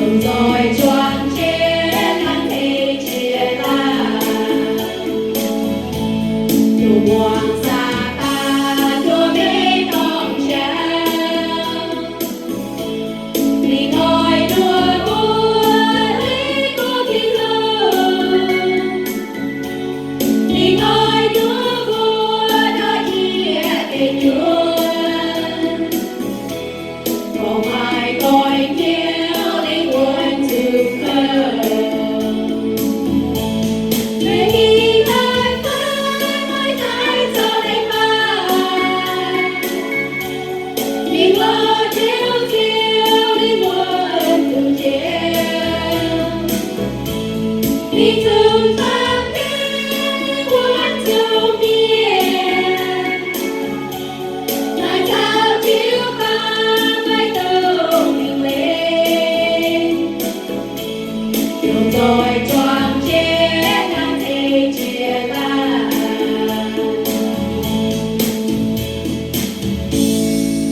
Longc nzoih juangc jienv hnangv tengx jiex laangh. Dongh muangx Saadaan nduov maiv dorngc jangx. Ninh oix nduov mbuo hiuv duqv Tin-Hungh. Ninh oix nduov mbuo nduov yie deic nyuoqc. Gorngv maaih doix-hnyouv lingh wuonh zuqc kouv. Meih mingh daaih fai, maiv daaih zoux leiz-baaix. Mingh lorz Ziouv, Ziouv lingh wuonh zuqc njoux. Mingh zuqc baamh gen wuov nzunc mienh. Naaiv caux jiu-baang maiv dungx mingh leiz. Longc nzoih